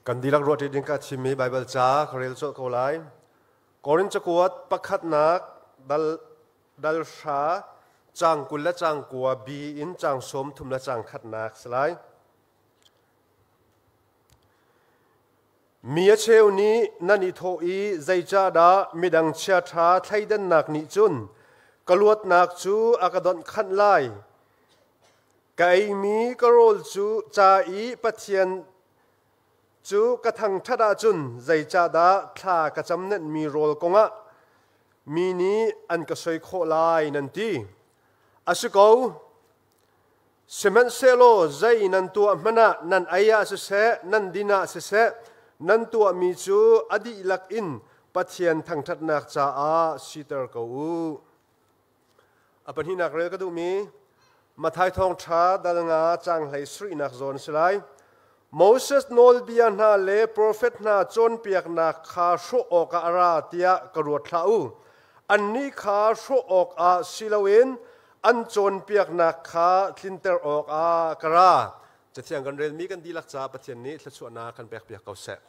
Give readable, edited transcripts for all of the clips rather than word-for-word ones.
Kan dihlak ruahṭi ding ka chimmi Baibal ca ka rel colh ko lai. Korin cakuat pakhatnak dal dal hra caang 20 le caang 9 bi in caang 30 le caang khatnak si lai. Mi a cheu nih nan i thawh i zeicahdah midang chiaṭha thleidannak nih cun ka luatnak cu a ka donh khanh lai. Ka eimi ka rawl cu ca i Pathian cu ka thangṭhat ahcun zeicahdah thla ka camnenhmi rawl kongah mi nih an ka soi khawh lai nan ti. A si ko, sihmanhsehlaw zei nan tuah hmanh ah nan ei ah siseh, nan din ah siseh, nan tuahmi cu a dihlak in Pathian thangṭhatnak caah siter ko u. A pahnihnak rel ka duhmi Matthai thawngṭha dal nga caang hlei sarihnak zawn a si lai. Moses nawlbia hna le profet hna cawnpiaknak kha hrawh awkah a ra tiah ka ruat hlah u. Annih kha hrawh awkah si loin an cawnpiaknak kha tlinter awkah ka ra. Cathiang kan relmi kan dihlak caah Pathian nih thluachuahnak kan pekpiak ko seh.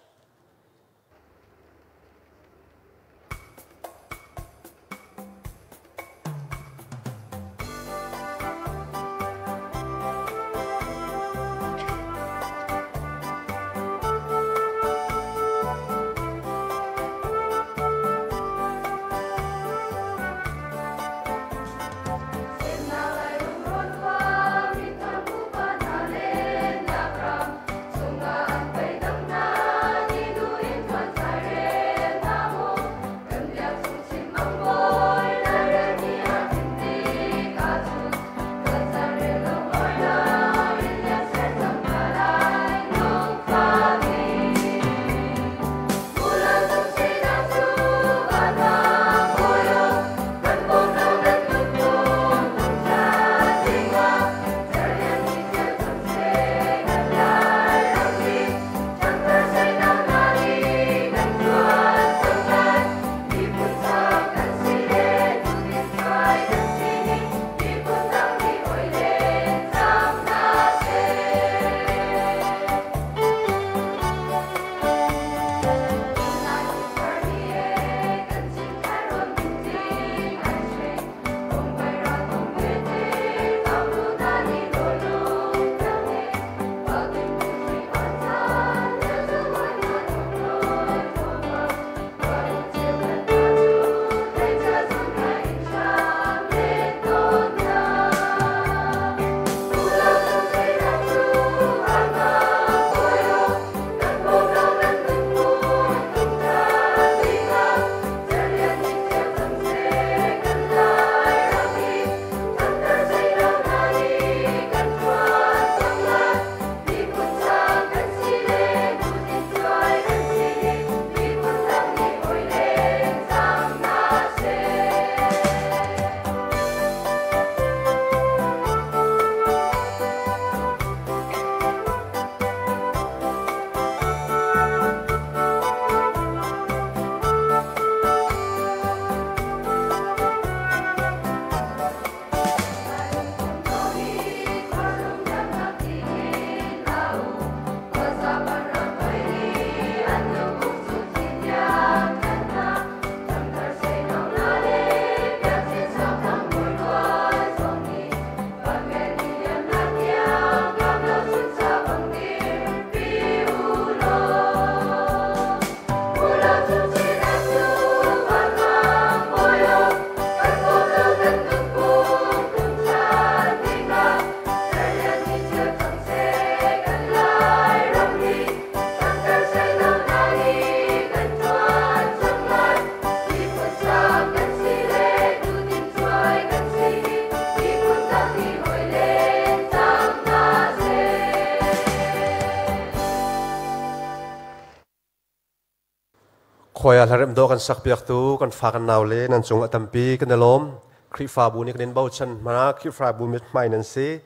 Khuai ah hlaremh dawh kan sakpiaktu kan fa kan nau le nan cung a tampi kan i lawm. Khrihfabu nih kan in bochan hna. Khrihfabu mithmai nan si.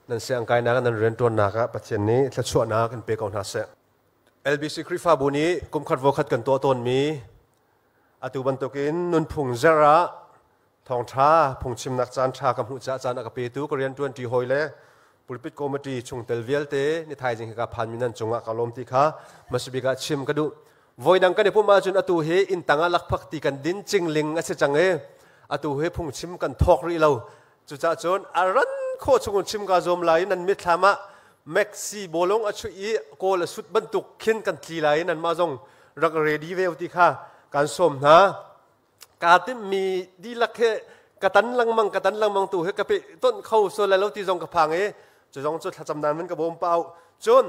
Nan siangkainak nan rianṭuannak ah Pathian nih thluachuahnak in pe ko hna seh. LBC Khrihfabu nih kumkhat voikhat kan tuah tawnmi atu bantukin nunphung zer ah thawngṭha phungchimnak caan ṭha ka hmuh caah caan a ka petu ka rianṭuanṭi hawi le Pulpit Committee chungtel vialte ni thaizing hi ka phanmi nan cungah ka lawm ti kha hmasabik ah chim ka duh. Voidang kan i pumh ahcun atu hi inn tangah lakphak ti kan din cingling a si cang i atu hi phungchim kan thawk rih lo. Cucaah cun a ran khawh chung chim ka zuam lai nan mitthlam ah Maxi bawlung a chuih i kawl a sut bantuk khin kan tli lai nanmah zong rak ready ve ti kha kan sawm hna. Kaa timhmi dihlak hi ka tan lengmang ka tan lengmang tu hi ka pe tonh kho sual lai lo ti zong ka phang i cu zong cu thlacam nan van ka bawm pau. Cun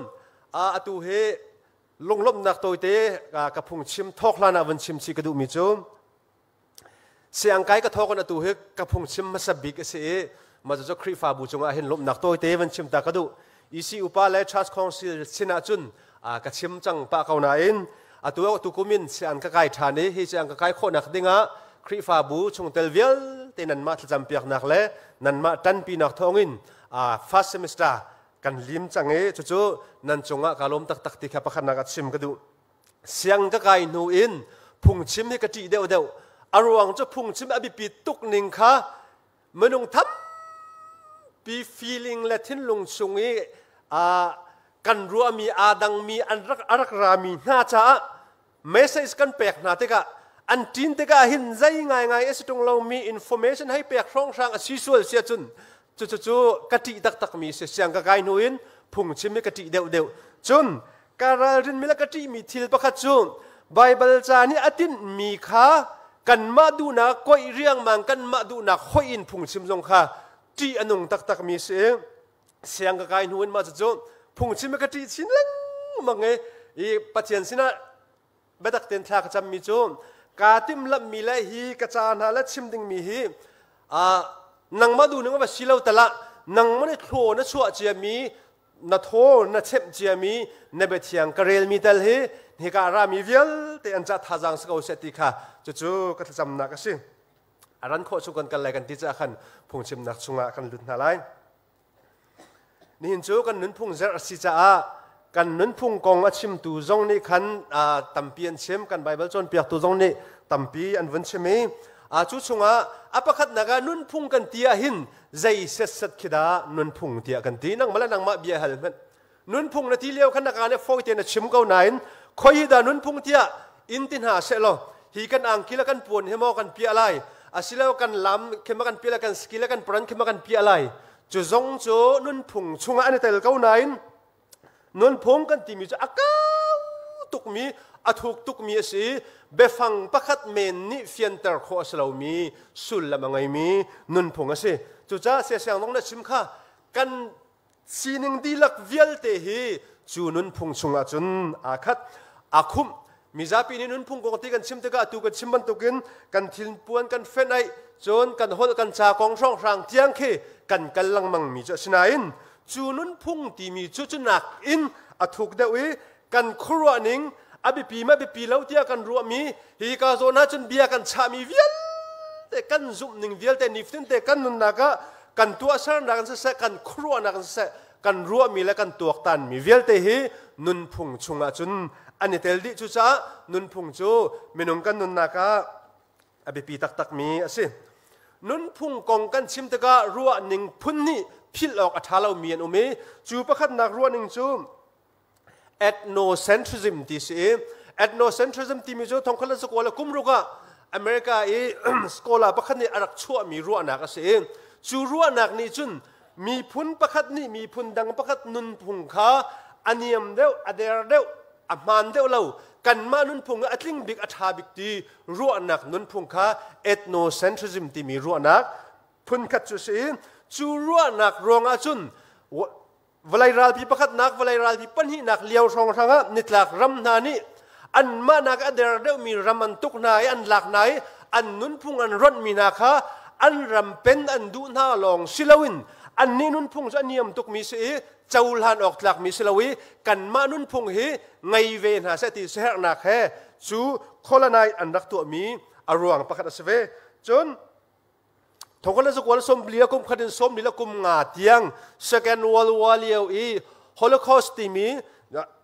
atu hi lunglawmhnak tawite ka phungchim thawk hlan ah van chim chih ka duhmi cu siangkai ka thawk in atu hi ka phungchim hmasa bik a si i mah cu Khrihfabu cungah hin lawmhnak tawite van chim ta ka duh. EC upa le Church Council sin ah cun ka chim cang pah ko nain atu tu kum in siang ka kai ṭhan i hi siang ka kai khawhnak dingah Khrihfabu chungtel vialte nanmah thlacam piaknak le nanmah ṭanpinak thawngin first semester kan lim cang i cucu nan cungah ka lawm taktak ti kha pakhatnak ah chim ka duh. Siang ka kai hnu in phungchim hi ka ṭih deuhdeuh. A ruang cu phungchim a biapit tuk ning kha minung tampi feeling le thinlung chung i kan ruahmi aa dangmi an rak a rak rami hna caah message kan pek hna tikah an ṭin tikah hin zei ngaingai a si ṭung lomi information hei pek hrawnghrang a si sual si ahcun cucu ka ṭih taktakmi si. Siang ka kai hnu in phungchim hi ka ṭih deuhdeuh. Cun ka ralrinmi le ka ṭihmi thil pakhat cu Baibal ca nih a tinhmi kha kanmah duhnak koih riangmang kanmah duhnak hoih in phungchim zong kha ṭih a nung taktakmi si. Siang ka kai hnu in mah cucu phungchim hi ka ṭih chin lengmang i Pathian sinah biatak tein thla ka cammi cu kaa timhlamhmi le hi ka ca hna le chim dingmi hi nangmah duh ning va si lo talah nangmah nih thlaw na chuah ciami na thaw na chemh ciami na biathiang ka relmi tal hi hika rami vialte an ca thazaang si ko seh ti kha cucu ka thlacamnak a si. A ran khawh chung kan kal lai kan ti caah khan phungchimnak chungah kan lut hna lai. Nihin cu kan nunphung zerh a si caah kan nunphung kong a chimtu zong nih khan tampi an chim, kan Baibal cawnpiaktu zong nih tampi an vun chim i cu chungah a pakhatnak ah nunphung kan ti ahhin zei setset khi dah nunphung tiah kan ti? Nangmah le nangmah bia hal hmanh. Nunphung na ti lio khan na kaa nih fawi tein na chim ko nain khoi hi dah nunphung tiah in ti hna seh law hi kan angki le kan puan hi maw kan piah lai, asilo kan lam khi ma kan piah lai, kan ski le kan paran khi ma kan piah lai? Cu zong cu nunphung chungah an i tel ko nain nunphung kan timi cu a kau tukmi, a thuk tukmi a si. Biafang pakhat men nih fianter khawh a si lomi sullam a ngeimi nunphung a si. Cucaah siasiang zong na chim kha kan sining dihlak vialte hi cu nunphung chungah cun aa khat, aa khumh. Mizapi nih nunphung kong ti kan chim tikah atu kan chim bantukin kan thilpuan kan fenh aih, cun kan holh kan ca kong hrawnghrang tiang khi kan kal lengmang mi cu a si nain cu nunphung timi cu cu nakin a thuk deuh i kan khuaruah ning a biapi ma biapi lo tiah kan ruahmi hi ka zawn ah cun bia kan chahmi vialte, kan zumh ning vialte, nifatin te kan nunnak ah kan tuahsernak in siseh, kan khuaruahnak in siseh, kan ruahmi le kan tuaktanmi vialte hi nunphung chungah cun an i tel dih. Cucaah nunphung cu minung kan nunnak ah a biapi taktakmi a si. Nunphung kong kan chim tikah ruahning phun nih philh awk a ṭha lomi an um i cu pakhatnak ruahning cu ethnocentrism ti si i ethnocentrism timi cu thongkhat le zakua le kum ruk ah America i scholar pakhat nih a rak chuahmi ruahnak a si i cu ruahnak nih cun miphun pakhat nih miphun dang pakhat nunphung kha a niam deuh, a der deuh, a hmaan deuh lo, kanmah nunphung a tling bik, a ṭha bik ti ruahnak nunphung kha ethnocentrism timi ruahnak phunkhat cu a si i cu ruahnak ruangah cun vawlei ralpi pakhatnak, vawlei ralpi pahnihnak lio hrawnghrang ah nitlak ram hna nih anmah nak a der deuhmi ram an tuk hna i an lak hna i an nunphung an ronhmi hna kha an ram pen an duh hna lawng si loin annih nunphung cu a niam tukmi si i cohlan awk tlakmi si lo i kanmah nunphung hi ngei ve hna seh ti siaherhnak he cu colonize an rak tuahmi a ruang pakhat a si ve. Cun thongkhat le zakual sawmli le kum khat in 40 le kum nga tiang Second World War lio i Holocaust timi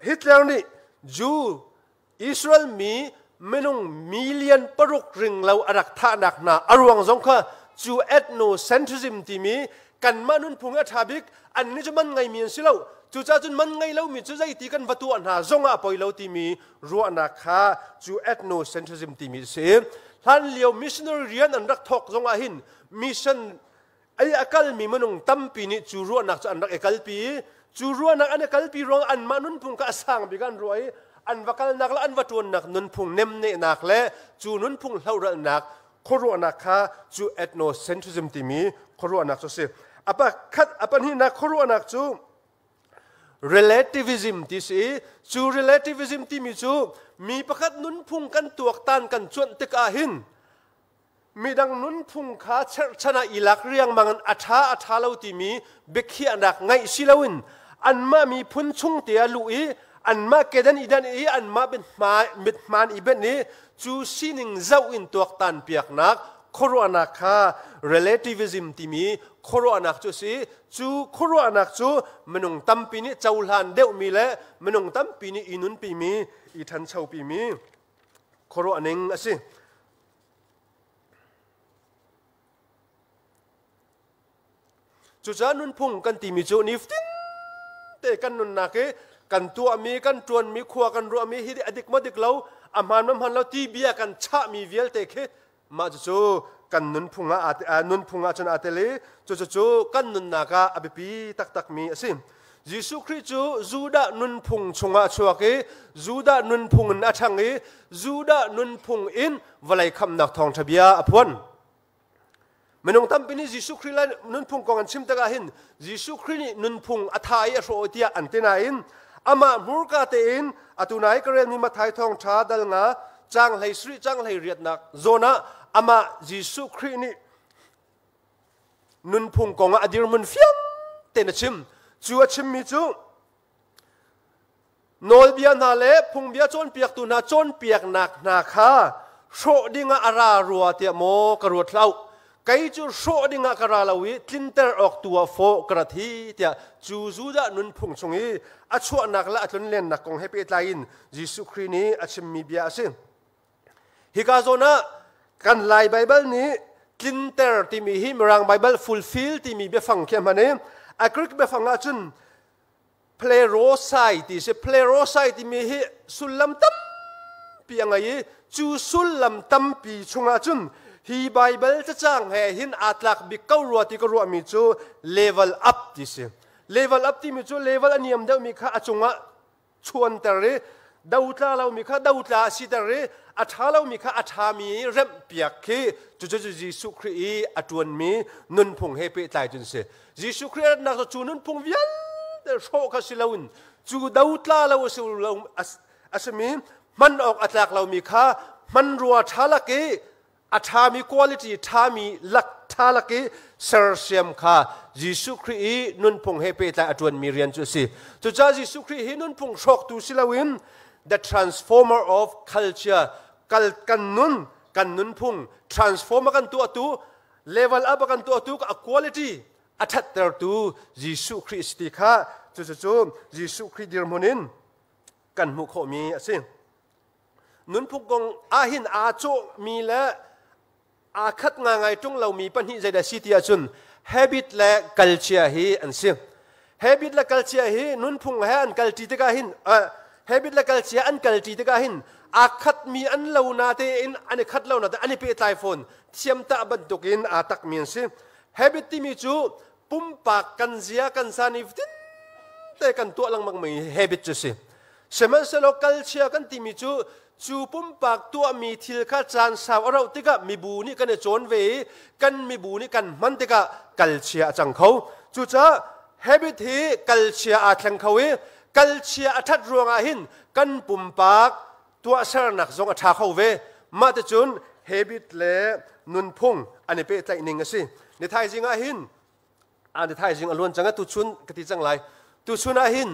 Hitler nih Jew Israel mi minung million 6 ring lo a rak thahnak hna a ruang zong kha cu ethnocentrism timi. Kanmah nunphung hi a ṭha bik, annih cu man ngeimi an si lo. Cucaah cun man ngei lomi cu zeiti kan va tuah hna zongah a poi lo timi ruahnak kha cu ethnocentrism timi a si. Hlanlio missionary rian an rak thawk zongah hin mission ei a kalmi minung tampi nih cu ruahnak cu an rak i kalpi i cu ruahnak an i kalpi ruang anmah nunphung kha a sang bik an ruah i an va kalnak le an va ṭuannak nunphung nemnehnak le cu nunphung hlohralnak khuaruahnak kha cu ethnocentrism timi khuaruahnak cu a si. A pakhat a pahnihnak khuaruahnak cu relativism ti si i cu relativism timi cu mi pakhat nunphung kan tuaktan kan cuanh tikah hin midang nunphung kha cherhchan ah i lak riangmang in a ṭha a ṭha lo timi biakhiahnak ngeih si loin anmah miphun chung te ah luh i anmah kedan i dan i anmah mithmaan i benh i cu sining zoh in tuaktan piaknak khuaruahnak kha relativism timi khuaruahnak cu a si. Cu khuaruahnak cu minung tampi nih cohlan deuhmi le minung tampi nih i nunpimi, i ṭhanchopimi khuaruahning a si. Cucaah nunphung kan timi cu nifatin te kan nunnak i kan tuahmi, kan ṭuanmi, khua kan ruahmi hi a dik maw dik lo, a hmaan maw hmaan lo ti bia kan chahmi vialte khi mah cucu kan nunphung ah nunphung ah cun aa tel i cucu kan nunnak ah a biapi taktakmi a si. Jesuh Khrih cu Judah nunphung chungah a chuak i Judah nunphung in a ṭhang i Judah nunphung in vawlei khamhnak thawngṭha bia a phuan. Minung tampi nih Jesuh Khrih le nunphung kong an chim tikah hin Jesuh Khrih nih nunphung a tha i a hrawh tiah an ti nain amah hmurka tein atu nai ka relmi Matthai thawngṭha dal nga caang hlei sarih caang hlei riatnak zawn ah amah Jesuh Khrih nih nunphung kong ah a dirhmun fiang tein a chim. Cu a chimmi cu Nawlbia hna le phungbia cawnpiaktu hna cawnpiaknak hna kha hrawh dingah a ra rua tiah maw ka ruat hlah u. Kei cu hrawh dingah ka ra lo i tlinter awk tu ah fawh ka rat hi tiah cu Judah nunphung chung i a chuahnak le a tlunlennak kong he pehtlai in Jesuh Khrih nih a chimmi bia a si. Hika zawn ah kan Lai Baibal nih tlinter timi hi Mirang Baibal fulfill timi biafang khi a hman i a Greek biafang ahcun Plerosai ti si. Plerosai timi hi sullam tampi a ngei i cu sullam tampi chungah cun hi Baibal cacang he hin aa tlak bik ko rua ti ka ruahmi cu level up ti si. Level up timi cu level a niam deuhmi kha a cungah chuanter i dotla lomi kha dotla a siter i a ṭha lomi kha a ṭhami remhpiak khi cucu Jesuh Khrih i a ṭuanmi nunphung he pehtlai cun si. Jesuh Khrih a ratnak cu cu nunphung vialte hrawh kha si loin cu dotla lo a si lo a simi hman awk a tlak lomi kha hmanrua ṭha lak i a ṭhami quality ṭhami lak ṭha lak i sersiam kha Jesuh Khrih i nunphung he pehtlai a ṭuanmi rian cu a si. Cucaah Jesuh Khrih hi nunphung hrawktu si loin the transformer of culture kal kan nun kan nunphung transform a kan tuahtu level up a kan tuahtu a quality a ṭhattertu Jesuh Khrih si ti kha cucu Jesuh Khrih dirhmun in kan hmuh khawhmi a si. Nunphung kong ahhin aa cawhmi le aa khat ngaingai ṭung lomi pahnih zeidah si ti ahcun habit le kalcia hi an si. Habit le kalcia hi nunphung he an kalṭi tikah hin habit le kalcia an kalṭi tikah hin aa khatmi an lo na tein an i khat lo na te an i pehtlai fawn thiamtah bantukin aa takmi an si. Habit timi cu pumpak kan zia kan sa ni te kan tuah lengmangmi habit cu si. Sihmanhsehlaw kalchia kan timi cu cu pumpak tuahmi thil kha caan sau a rauh tikah mibu nih kan i cawn ve i kan mibu nih kan hman tikah kalchia a cang kho. Cucaah habit hi kalchia aa thleng kho i kalchia a ṭhat ruangah hin kan pumpak tuahsernak zong a ṭha kho ve. Mah ticun habit le nunphung an i pehtlaih ning a si. Ni thaizing ah hin Ni thaizing a luan cang a tuchun ka ti cang lai. Tuchun ah hin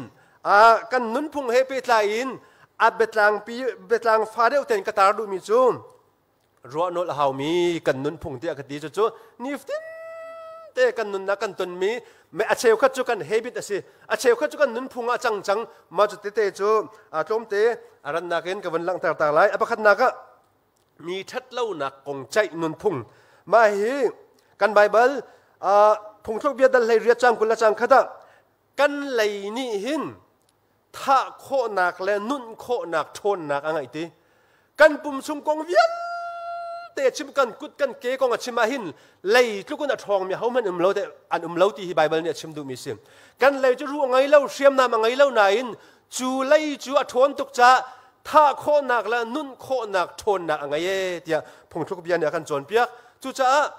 kan nunphung he pehtlai in a biatlang pi biatlang fa deuh ten ka tar duhmi cu ruah nawlh a haumi kan nunphung tiah ka ti. Cucu nifatin te kan nunnak kan tonmi a cheukhat cu kan habit a si, a cheukhat cu kan nunphung ah cang cang. Mah cu tete cu tlawmte a rannak in ka vun langhter ta lai. A pakhatnak ah mi ṭhatlonak kong ceih nunphung. Mah hi kan Baibal. Phungthluk bia dal hlei riat cang kul le cang khat ah kan lei nih hin thah khawhnak le nunh khawhnak ṭhawnnak a ngeih ti. Kan pum chung kong vialte chim, kan kut kan ke kong a chim ah hin lei tluk in a ṭhawngmi hohmanh um lo te an um lo ti hi Baibal nih a chim duhmi si. Kan lei cu ruh a ngei lo, hriamnam a ngei lo nain cu lei cu a ṭhawn tuk caah thah khawhnak le nunh khawhnak ṭhawnnak a ngei e tiah phungthluk bia nih a kan cawnpiak. Cucaah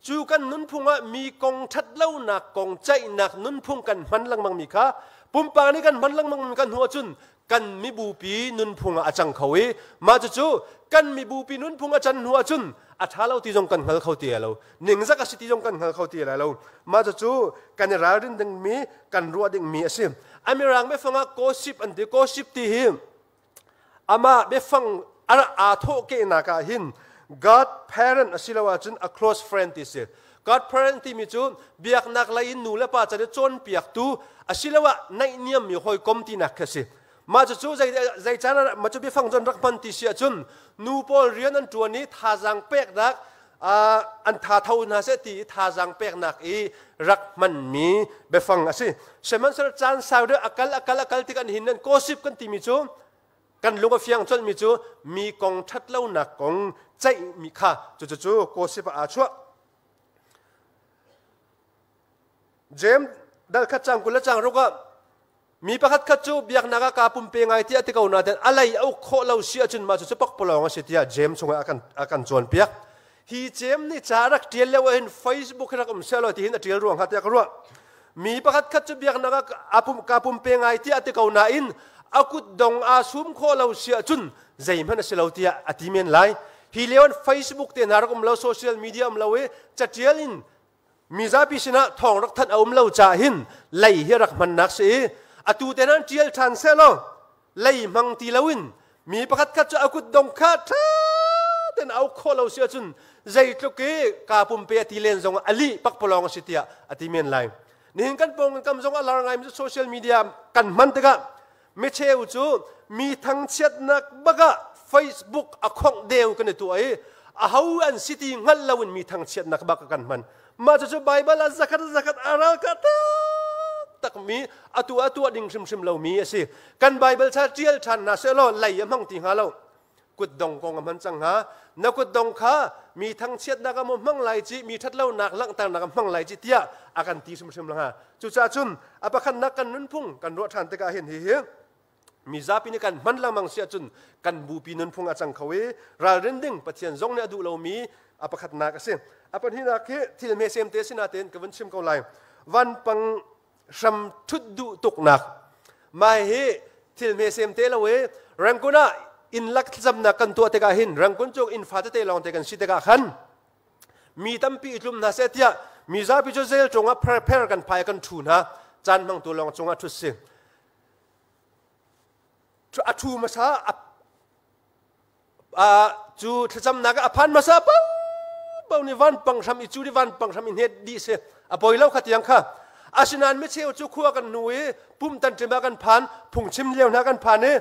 cu kan nunphung ah mi kong ṭhatlonak kong ceihnak nunphung kan hman lengmang mi kha pumpak nih kan hman lengmang mi kan hnu ahcun kan mibupi nunphung ah a cang kho i mah cucu kan mibupi nunphung a can hnu ahcun a ṭha lo ti zong kan hngal kho ti lo, ningzak a si ti zong kan hngal kho ti lai lo. Mah cucu kan i ralrin dingmi, kan ruah dingmi a si. A mirang biafang ah gossip an ti. Gossip ti hi amah biafang aa thawhkehnak ah hin God parent asiloah cun a close friend ti si. God parent timi cu biaknak lei in nu le pa can i cawnpiaktu asiloah naihniammi hawikom tinak khi a si. Mah cucu zei caan ah mah cu biafang cun rak hman ti si ahcun nu pawl rian an ṭuan i thazaang peknak, an tha tho hna seh ti i thazaang peknak i rak hmanmi biafang a si. Sihmanhsehlaw caan sau deuh a kal a kal a kal tik an hin nan gossip kan timi cu kan lung a fiang colhmi cu mi kong ṭhatlonak kong ceihmi kha cucu cu gossip ah aa chuah. James dal khat cang 20 le cang ruk ah mi pakhat khat cu biaknak ah kaa pumpe ngai tiah ti ko nain a lei a uk khawh lo si ahcun mah cu pakpalawng a si tiah James chungah a kan cawnpiak. Hi James nih ca rak ṭial lio ahhin Facebook hi rak um sehlaw ti hin a ṭial ruang hnga tiah ka ruah. Mi pakhat khat cu biaknak ah kaa pumpe ngai tiah ti ko nain a kutdong aa sum khawh lo si ahcun zeihmanh a si lo tiah a ti men lai. Hi lio in Facebook te hna rak um lo, social media um lo i caṭial in mizapi sinah thawng rak thanh a um lo caah hin lei hi rak hmannak si i atu te nan ṭial ṭhan sehlaw lei hmang ti loin mi pakhat khat cu a kut dong kha ṭha tein a uk khawh lo si ahcun zeitluk i kaa pumpe a ti len zong a lih pakpalawng a si tiah a ti men lai. Nihin kan pawng kam zong a lar ngaimi cu social media kan hman tikah micheu cu mi thangchiatnak bak ah Facebook a khongh deu kan i tuah i aho an si ti hngalh loin mi thangchiatnak bak kan hman. Mah cucu Baibal ah zakhat zakhat a ralkah taktak mi atu a tuah ding hrimhrim lomi a si. Kan Baibal cha ṭial ṭhan hna sehlaw lei a hmang ti hnga lo, kutdong kong a hman cang hnga. Na kutdong kha mi thangchiatnak ah maw hmang lai ci, mi ṭhatlonak langhternak ah hmang lai ci tiah a kan ti hrimhrim lo hnga. Cucaah cun a pakhatnak kan nunphung kan ruah ṭhan tikah hin hihi mi zapi nih kan hman lengmang si ahcun kan bupi nunphung a cang kho i ralrin ding, Pathian zong nih a duh lomi a pakhatnak a si. A pahnihnak hi thil hme sem te sinatein ka vun chim ko lai. Vanpang hram ṭhut duh tuknak. Mah hi thil hme sem te lo i Rangoon ah inn lak thlacamnak kan tuah tikah hin Rangoon cu inn fa tete lawng te kan si tikah khan mi tampi i tlum hna seh tiah mi zapi cu zel cungah pher kan phai, kan ṭhu hna. Caan hmangtu lawng cungah ṭhut si. A ṭhu hmasa cu thlacamnak ah a phan hmasa paohpaoh nih vanpang hram i cu di vanpang hram i hnet dih si. A poi lo kha tiang kha. Asinain micheu cu khua kan hnu i pum tanṭim ah kan phan, phungchim lio hna kan phan i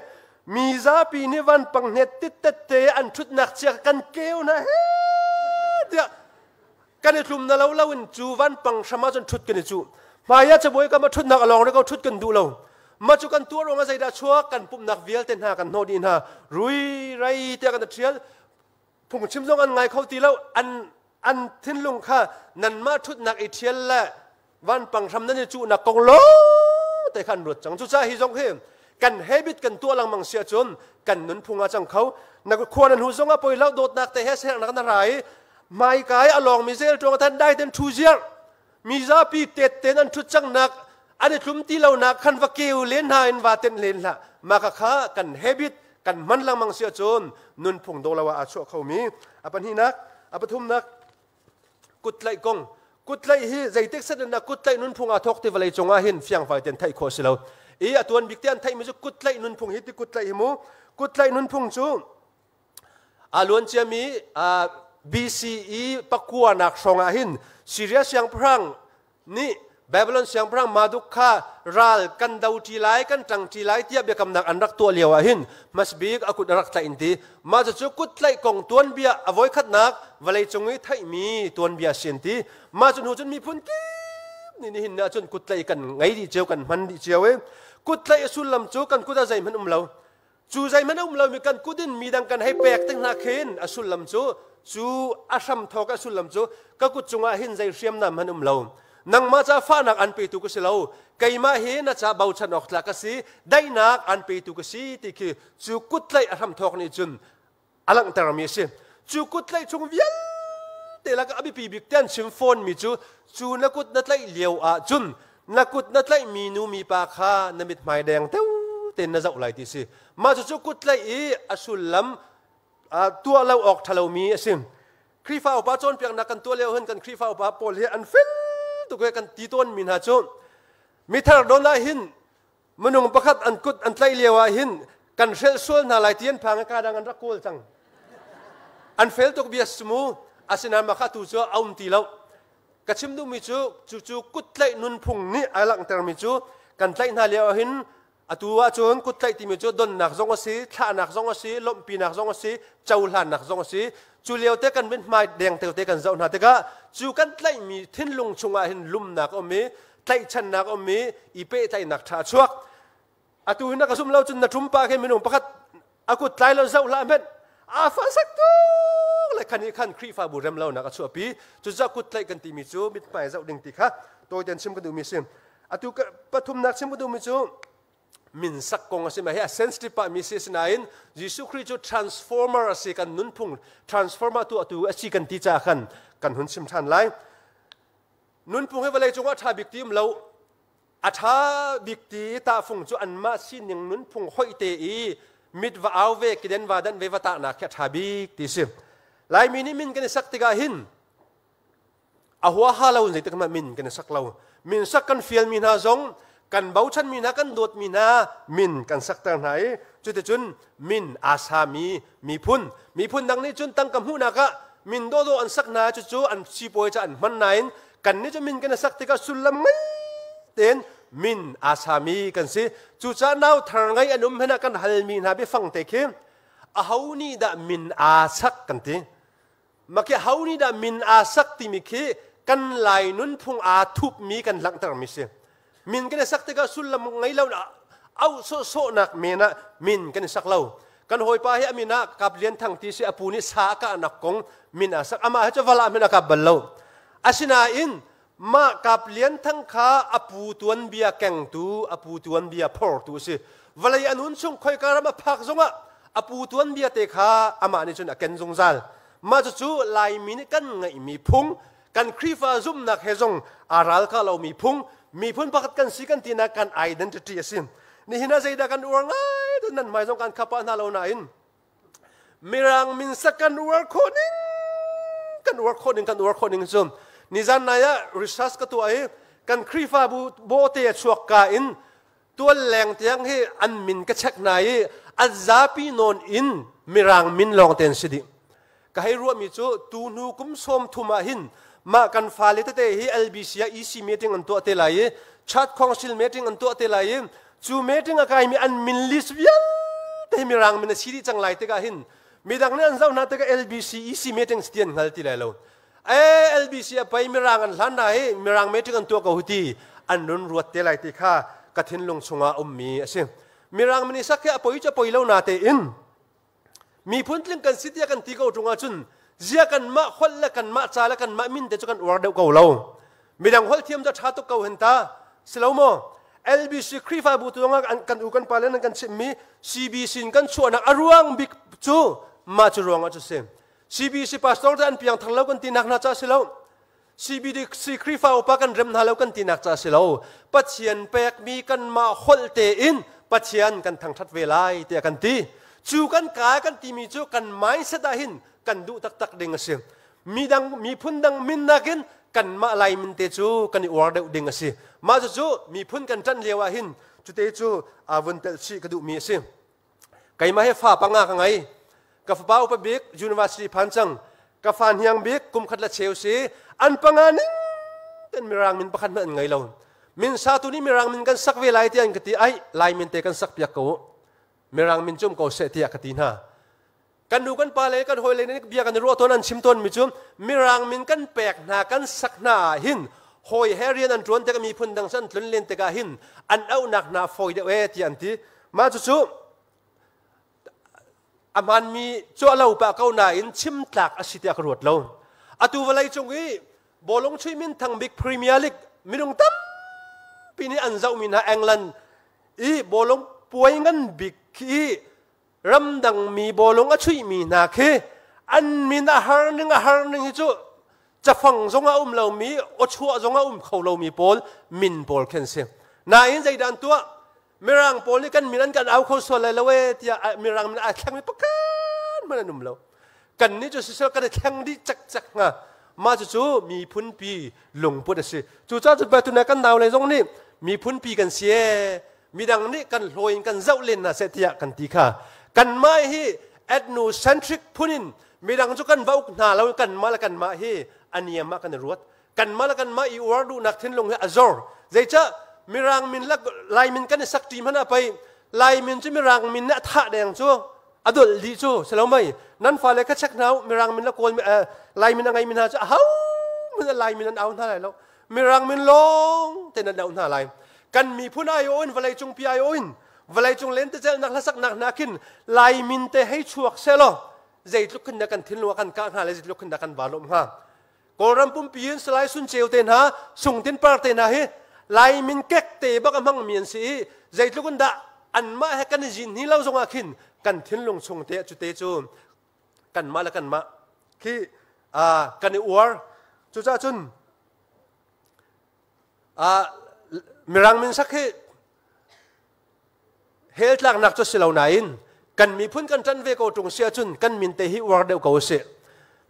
mi zapi nih vanpang hnet tittet te an ṭhutnak cia kan keu hna he tiah kan i tlum na lo lo in cu vanpang hram ah cun ṭhut kan i cuh. Hmai ah cabuai kam ah ṭhutnak a lawng rih ko, ṭhut kan duh lo. Mah cu kan tuah ruangah zeidah chuak? Kan pumhnak vialte hna kan hnawh dih hna, rui rei tiah kan i ṭhial. Phungchim zong an ngai kho ti lo. An thinlung kha nanmah ṭhutnak i ṭhial le vanpang hram nan i cuhnak kong lawng te kha an ruat cang. Cucaah hi zong hi kan habit kan tuah lengmang si ahcun kan nunphung ah cang kho. Na khua na hnu zong ah poi lo, dawtnak te he sernak na ra i hmaika i a lawngmi zel ṭuang than dai ten ṭhu ziar, mi zapi tet ten an ṭhut cangnak, an i tlum ti lonak khan va keu len hna in va tenh len hlah. Mah kha kan habit kan hman lengmang si ahcun nunphung dawh lo ah aa chuah khomi a pahnihnak. A pathumnak, kuttlaih kong. Kuttlaih hi zeitik set in dah kuttlaih nunphung aa thawk ti vawlei cungah hin fiangfai ten theih khawh si lo i a tuan bik te an theihmi cu kuttlaih nunphung hi ti kuttlaih hi mu kuttlaih nunphung cu a luan ciami BCE pakuanak hrawng ah hin Syria siangpahrang nih Babylon siangpahrang Marduk kha ral kan do ṭi lai, kan ṭang ṭi lai tiah biakamnak an rak tuah lio ah hin hmasbik a kut a rak tlaih in ti. Mah cucu kut tlaih kong tuanbia a voikhatnak vawleicung i theihmi tuanbia si an ti. Mah cu hnu cun miphun kip nih nihin ni ahcun kuttlaih kan ngei dih cio, kan hman dih cio i kuttlaih a sullam cu kan kut ah zeihmanh um lo. Cu zeihmanh a um lomi kan kut in midang kan hei pek tik hna khin a sullam cu, cu a hramthawk a sullam cu ka kut cungah hin zei hriamnam hmanh um lo. Nangmah ca fahnak an petu ka si lo, keimah hi na ca bochan awk tlak ka si, daihnak an petu ka si ti khi cu kuttlaih a hramthawk nih cun a langhtermi a si. Cu kuttlaih chung vialte lakah a biapi bik te an chim fawnmi cu, cu na kut na tlaih lio ah cun na kut na tlaihmi nu mipa kha na mithmai deng teu tein na zoh lai ti si. Mah cucu kuttlaih i a sullam tuah lo awk ṭhalomi a si. Khrihfa upa cawnpiaknak kan tuah lio hin kan Khrihfa upa pawl hi an fel tuk i kan ti tawnmi hna cu, mithar don ah hin minung pakhat an kut an tlaih lio ah hin kan hrelh sual hna lai ti an phang i kadang an rak kawl cang. An fel tuk bia mu. Asinain mah kha tu cu a um ti lo. Ka chim duhmi cu, cucu kut tlaih nunphung nih a langhtermi cu kan tlaih hna lio ah hin, atu ahcun kut tlaih timi cu donnak zong a si, thlahnak zong a si, lawmhpinak zong a si, cohlannak zong a si. Cu lio te kan mithmai deng te kan zoh hna tikah cu kan tlaihmi thinlung chungah hin lumnak a um i tlaihchannak a um i i pehtlaihnak ṭha a chuak. Atu hi na ka zum lo cun na ṭumpa khi minung pakhat a kut tlai lo zoh hlah hmenh, aa fa sak tuk le khan nih khan Khrihfabu rem lonak a chuahpi. Cucaah kut tlaih kan timi cu mithmai zoh ding ti kha tawiten chim ka duhmi a si. Atu pathumnak chim ka duhmi cu min sak kong a si. Mah hi a sensitive pah mi si. Asinain Jesuh Khrih cu transformer a si, kan nunphung transformer tu atu a si kan ti caah khan kan hun chim ṭhan lai. Nunphung hi vawlei cungah ṭha bik ti um lo. A ṭha bik ti tahfung cu anmah sining nunphung hoih te i mit va au ve, kiden va danh ve, va tahnak khi a ṭha bik ti si. Laimi nih min kan i sak tikah hin a huaha lo in zeitik hmanh min kan i sak lo. Min sak kan fialmi hna zong, kan bochanmi hna, kan dawtmi hna min kan sakter hna i cuticun min aa sami miphun, miphun dang nih cun tangka hmuhnak ah min dawhdawh an sak hna, cucu an sipuai ca an hman nain kan nih cu min kan i sak tikah sullam ngei tein min aa sami kan si. Cucaah nau thar ngei an um hmanh ah kan halmi hna biafang te khi, aho nih dah min aa sak kan ti. Mah khi ho nih dah min aa sak timi khi kan Lai nunphung aa thupmi kan langhtermi si. Min kan i sak tikah sullam ngei lo, auh sawhsawhnak men ah min kan i sak lo. Kan hawipa hi a min ah Kap Lian Thang ti si. A pu nih sa a kahnak kong min aa sak. Amah hi cu vala min a kap bal lo. Asinain mah Kap Lian Thang kha a pu tuanbia kengtu, a pu tuanbia phortu a si. Vawlei a nun chung khoika ram a phak zongah a pu tuanbia te kha amah nih cun a ken zungzal. Mah cucu Laimi nih kan ngeihmi phung, kan Khrihfa zumhnak he zong aa ralkah lomi phung, miphun pakhat kan si kan tinak kan identity a si. Nihin ah zeidah kan uar ngai tu nan hmai zong kan khapa hna lo nain Mirang min sak kan uar khawh ning, kan uar khawh ning, kan uar khawh ning cu nizan nai ah research ka tuah i kan Khrihfabu bawhte a chuak ka in tual leng tiang hi an min ka check hna i an zapi nawn in Mirang min lawng te an si dih. Ka hei ruahmi cu tu hnu kum 30 ah hin mah kan fale tete hi LBC ah EC meeting an tuah te lai i Church Council meeting an tuah te lai i cu meeting a kaimi an min list vialte hi Mirang min a si dih cang lai tikah hin midang nih an zoh hna tikah LBC EC meeting si ti an hngal ti lai lo. E LBC a pei Mirang an hlan hna hi Mirang meeting an tuah ko ti an run ruat te lai ti kha ka thinlung chungah ummi a si. Mirang min i sak hi a poi cu a poi lo na tein miphun tling kan si tiah kan ti ko ṭung ahcun zia kanmah holh le kanmah ca le kanmah min te cu kan uar deuh ko lo. Midang holh thiam cu ṭha tuk ko hen ta si lo maw? LBC Khrihfabu tu ah kan u kan pa le nan kan chimhmi CBC in kan chuahnak a ruang bik cu mah cu ruangah cu si. CBC pastor te an piang thar lo kan ti nak hna ca si lo. CBDC Khrihfa upa kan rem hna lo kan tinak ca si lo. Pathian pekmi kanmah holh tein Pathian kan thangṭhat ve lai tiah kan ti. Cu kan ka kan timi cu kan mindset ah hin kan duh taktak ding a si. Midang miphun dang min nakin kanmah Lai min te cu kan i uar deuh ding a si. Mah cucu miphun kan ṭanh lio ah hin cute cu aa vun telh chih ka duhmi a si. Keimah hi fa panga ka ngei. Ka fapa upa bik university phan cang. Ka fa hniang bik kum khat le cheu si. An panga ning ten Mirang min pakhat hmanh an ngei lo. Min satu nih Mirang min kan sak ve lai tiah an ka ti. Ai, Lai min te kan sak piak ko. Mirang min cum ko seh tiah ka ti hna. Kan nu kan pa le kan hawi le nih bia kan i ruah tawn, an chim tawn mi cu Mirang min kan pek hna, kan sak hna ah hin Hawi he rian an ṭuan tikah miphun dang san tlun len tikah hin an auhnak hna fawi deuh ee tiah an ti. Mah cucu a hmaanmi cu a lo pah ko nain chim tlak a si tiah ka ruat lo. Atu vawlei cung i bawlung chuih minthang bik Premier League minung tampi nih an zohmi hna England i bawlung puai ngan bik khi ramdangmi bawlung a chuihmi hna khi an min a har ning a har ning hi cu cafang zong a um lomi awchuah zong a um kho lomi pawl min pawl khen si. Nain zeidah an tuah? Mirang pawl nih kan min an kan au kho sual lai lo ee tiah mirang min aa thlengmi pakhat hmanh an um lo. Kan nih cu sisel kan i thleng dih cekcek hnga. Mah cucu miphun pi lungput a si. Cucaah cu tuna kan nau le zong nih miphun pi kan si ee midang nih kan hlawi in kan zoh len hna seh tiah kan ti kha. Kanmah hi ethnocentric phun in midang cu kan va uk hna lo kanmah le kanmah hi a niam ah kan i ruat. Kanmah le kanmah i uar duhnak thinlung hi a zor. Zeicah Mirang min le Lai min kan i sak ṭi hmanh ah pei Lai min cu Mirang min nih a thah deng cu a dolh dih cu si lo mei nan fale kha check hna u Mirang min le Kawl Lai min a ngeimi hna cu aho min Lai min an au hna lai lo Mirang min lawng te nan auh hna lai kan miphun aiawh in vawlei cung pi aiawh in vawlei cung lentecelhnak hlasaknak hna khin Lai min te hei chuak selaw zeitluk khin dah kan thinlung ah kan kah hnga le zeitluk khin dah kan vaa lawmh hnga Kawlram pumpi in Salai Sun Ceu te hna, Sung Tin Par te hna hi Lai min kek te bak a hmangmi an si i zeitluk in dah anmah he kan i zin hni lo zongah khin kan thinlung chung te cu te cu kanmah le kanmah khi kan i uar. Cucaah cun Mirang min sak hi Hell tlaknak cu si lo nain kan miphun kan ṭan ve ko ṭung si ahcun kan min te hi uar deuh ko usih.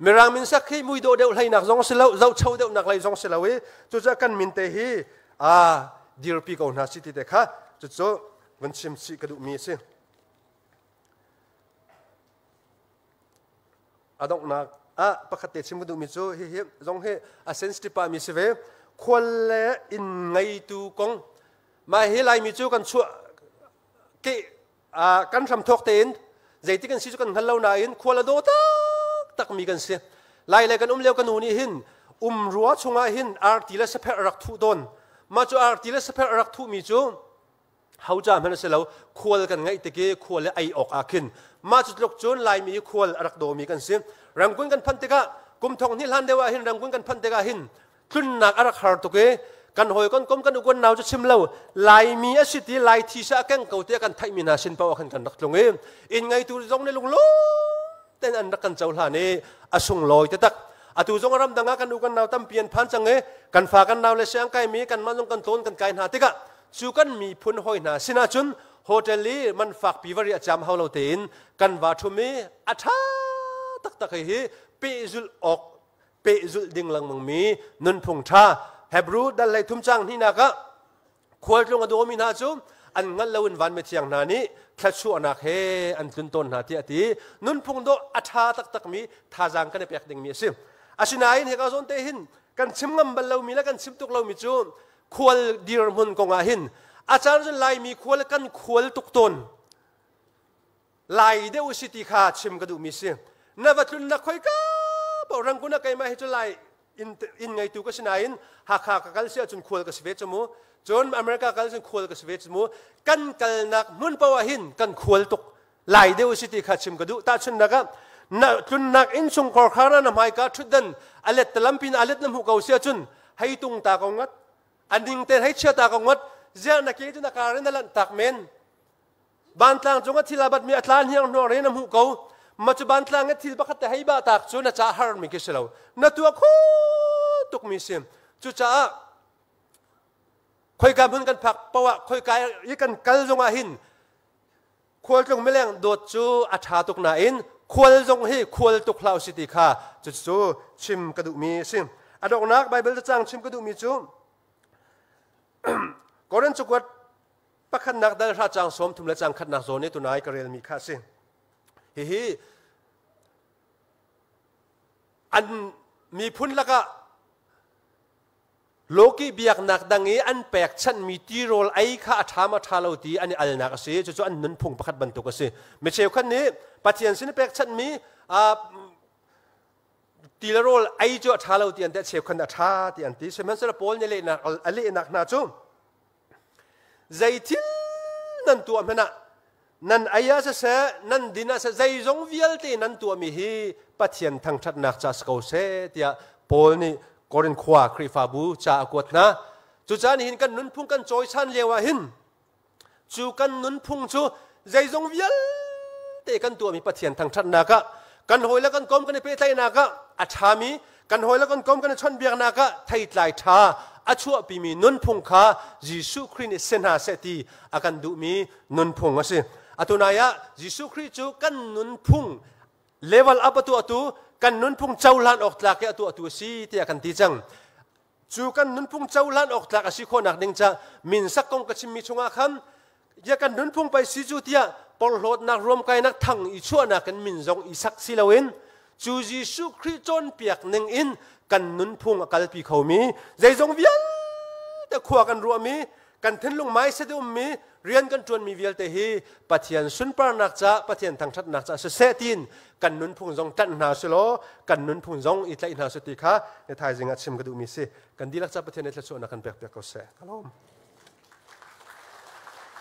Mirang min sak hi muidawh deuh hleinak zong si lo, zohcho deuhnak lei zong si lo i cucaah kan min te hi aa dirpi ko hna si ti te kha cucu van chim chih ka duhmi a si. A donghnak ah pakhat te chim ka duhmi cu hihi zong hi a sensitive pahmi si ve. Khual le inn ngeitu kong Mah hi Laimi cu kan chuah ke kan hramthawk tein zeitik kan si cu kan hngal lo nain khual a daw taktakmi kan si. Lai le kan um lio ka nu nih hin umrua chungah hin arti le sapherh a rak thuh tawn. Mah cu arti le sapherh a rak thuhmi cu ho ca hmanh a si lo khual kan ngeih tik i khual le ei awk ah khin mah cu tluk cun Laimi hi khual a rak dawmi kan si. Rangoon kan phanh tikah kum thong hnih hlan deuh ah hin Rangoon kan phanh tikah hin tlunnak a rak har tuk i kan hawi kan kom kan ukan nau cu chim lo Laimi a si ti Lai thi sa a keng ko tiah kan theihmi hna sin paoh ah khan kan rak tlung i inn ngeitu zong nih lunglawm tein an rak kan cohlan i a sunglawi taktak atu zong ramdang ah kan u kan nau tampi an phan cang i kan fa kan nau le siang kaimi kan mah zong kan tlawn kan kai hna tikah cu kan miphun hawi hna sinah cun hotel i man fakpi va riah cam hau lo tein kan va ṭhum i a ṭha taktak hi pehzulh awk pehzulh ding lengmangmi nunphung ṭha Hebrew dal lei thum cang hnihnak ah khualtlung a dawmi hna cu an hngalh loin van mithiang hna nih thluachuahnak he an tlun tawn hna tiah a ti. Nunphung dawh a ṭha taktakmi thazaang kan i pek dingmi a si. Asinain hika zawn te hin kan chim ngam bal lomi le kan chim tuk lomi cu khual dirhmun kong ah hin a caan cun Laimi khual kan khual tuk tawn. Lai deuh si ti kha chim ka duhmi si. Na va tlunnak khoika paoh Rangoon ah keimah hi cu Lai inn, inn ngeitu ka si nain Hakha ka kal si ahcun khual ka si ve cu mu. Cun America kal cun khual ka si ve cu mu. Kan kalnak hmun paoh ah hin kan khual tuk. Lai deuh si ti kha chim ka duh. Tahchunhnak ah na tlunnak inn chungkhar khar na hmaika ṭhutdan a let talampi in a let na hmuh ko si ahcun hei tung ta ko ngat. A ning ten hei chia ta ko ngat. Ziah na ke cu na kar in na lanh tak men. Bantlang cung a thil a batmi a tla hniang hnuang re na hmuh ko. Ma cu bantlang i thil pakhat te hei ba tak cu na ca harmi khi si lo. Na tuah kho tukmi si. Cucaah khoika hmun kan phak poah ah khoika i kan kal zongah hin khualtlung mileng dawt cu a ṭha tuk nain khual zong hi khual tuk hlah usih ti kha cucu chim ka duhmi a si. A donghnak Baibal cacang chim ka duhmi cu Korin cakuat Pakhatnak dal hra caang 30 le caang khatnak zawn i tunai ka relmi kha a si. Hihi an miphun lakah Loki biaknak dang i an pekchanhmi tirawl ei kha a ṭha ma ṭha lo ti an i alnak a si. Cucu an nunphung pakhat bantuk a si. Mi cheukhat nih Pathian sin i pekchanhmi. Ti le rawl ei cu a ṭha lo ti an ti, a cheukhat a ṭha ti an ti. Sihmanhsehlaw Paul nih lehnak a lehnak hna cu zei thil nan tuah hmanh ah nan ei ah siseh, nan din ah siseh, zeizong vialte nan tuahmi hi Pathian thangṭhatnak ca si ko seh tiah Paul nih Korin khua Khrihfabu ca a kuat hna. Cucaah nihin kan nunphung kan cawisan lio ah hin cu kan nunphung cu zeizong vialte kan tuahmi Pathian thangṭhatnak ah kan hawi le kan kom kan i pehtlaihnak ah a ṭhami kan hawi le kan kom kan i chawnhbiaknak ah theitlai ṭha a chuahpimi nunphung kha Jesuh Khrih nih si hna seh ti a kan duhmi nunphung a si. Atu nai ah Jesuh Khrih cu kan nunphung level up a tuahtu kan nunphung cohlan awk tlak i a tuahtu a si tiah kan ti cang. Cu kan nunphung cohlan awk tlak a si khawhnak ding ca minsak kong ka chimmi chungah khan ya kan nunphung pei si cu tiah porhlawtnak ruamkainak thang i chuahnak in min zong i sak si loin cu Jesuh Khrih cawnpiak ning in kan nunphung a kalpi khomi zeizong vialte khua kan ruahmi kan thinlung mindset i ummi rian kan ṭuanmi vialte hi Pathian sunparnak ca Pathian thangṭhatnak ca siseh tiin kan nunphung zong ṭanh hna silaw kan nunphung zong i tlaih hna si ti kha ni thaizing ah chim ka duhmi si. Kan dihlak ca Pathian nih thluachuahnak kan pek piak ko seh. Ka lawm.